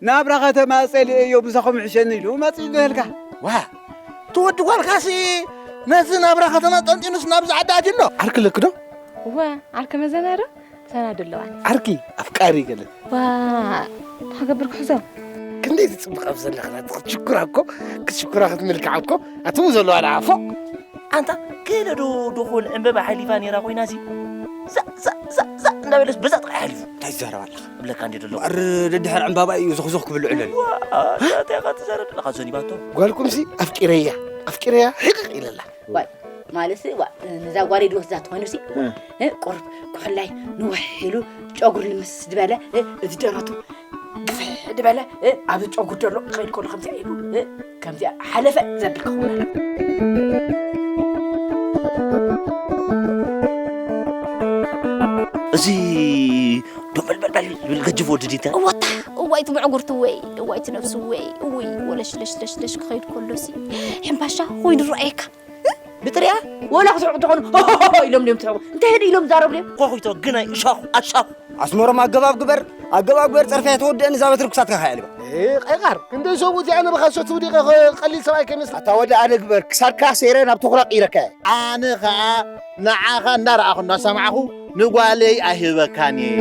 ናብራ ከተማ ጸሊኤዮ ምሳኹም ይሕሸኒ ኢሉ መጺኡ ዝበልካ። ዋ፣ ትወዲ ጓልካሲ ነዚ ናብራ ከተማ ጠንጢኑስ ናብዚ ዓዲ ኣትዩ ኣሎ። ዓርኪ ኣለኪ ዶ? እወ፣ ዓርኪ መዘና ዶ? ሰናዱ ኣለዋን። ዓርኪ ኣፍቃሪ ገለ። ዋ፣ እንታይ ክገብር ክሕዞ? ክንደይ ትጽብቕ ኣብ ዘለኽና ክትሽኩራ እኮ፣ ክትሽኩራ ክትምልክዓ እኮ ኣትሙ ዘለዋ ደኣ ፎቕ። ኣንታ ገለ ዶ ደኾን ዕምበባ ሓሊፋ ነይራ ኮይና ሲ ዛ ዛ ዛ ዛ እንዳበለስ በዛ ጥራይ ሓሊፉ። እንታይ ትዛረብ ኣለኻ? እብለካ እንዴ ደሎ። ኣር ደድሕር ዕምባባ እዩ ዞኽዞኽ ክብል ዕለል። ዋ፣ እንታይ ኢኻ ትዛረብ ዘለኻ ዘኒባቶ? ጓልኩም ሲ ኣፍቂረያ፣ ኣፍቂረያ ሕቕቕ ኢለላ። ዋይ፣ ማለት ሲ፣ ዋ፣ ነዛ ጓለይ ድወስዳ ትኾይኑ ሲ፣ እ። እ፣ ቁሩብ ኩሕላይ ንውሕ ኢሉ፣ ጨጉሪ ልምስ ዝበለ፣ እ፣ እዚ ደረቱ ግፍሕ ዝበለ፣ እ፣ ኣብዚ ጨጉሪ ዘሎ ክኸይድ ከሎ ከምዚኣ ኢሉ፣ እ፣ ከምዚኣ ሓለፈ ዘብል ክኸውን ኣለዎ። እዚ ዶመልመልመል ዝብል ገጅፍ ወዲ ዲታ? እወታ፣ እዋይ እቲ መዕጉርቲ ወይ፣ እዋይ እቲ ነብሱ ወይ፣ እውይ፣ ወለሽ ለሽ ለሽ ለሽ ክኸይድ ከሎ ሲ፣ ሕምባሻ ኮይኑ ረኣየካ። ብጥሪያ ወላ ክትስሕቁ ትኾኑ፣ ሆሆሆ ኢሎም ድዮም ትስሕቁ። እንታይ ህድ ኢሎም ዛረቡ ድዮም? ኳኹይቶ ግናይ እሻኹ፣ ኣሻኹ። ኣስመሮም ኣገባብ ግበር፣ ኣገባብ ግበር፣ ጸርፍያ ተወደአን እዛ በትሪ ክሳትካ ከያ ልባ። ኤ፣ ቀይቃር፣ ክንደይ ሰብኡ እዚኣ ንብኻ ሰት ውዲቐ ኸ-፣ ቀሊል ሰብኣይ ከይመስል። ኣታ ወዲ ኣደ ግበር፣ ክሳድካ ሰይረ ናብ ተኹላ ቀይረካ እየ። ኣነ ኸኣ ንዓኻ እንዳረኣኹ እንዳሰማዕኹ ንጓለይ ኣይህበካን እየ።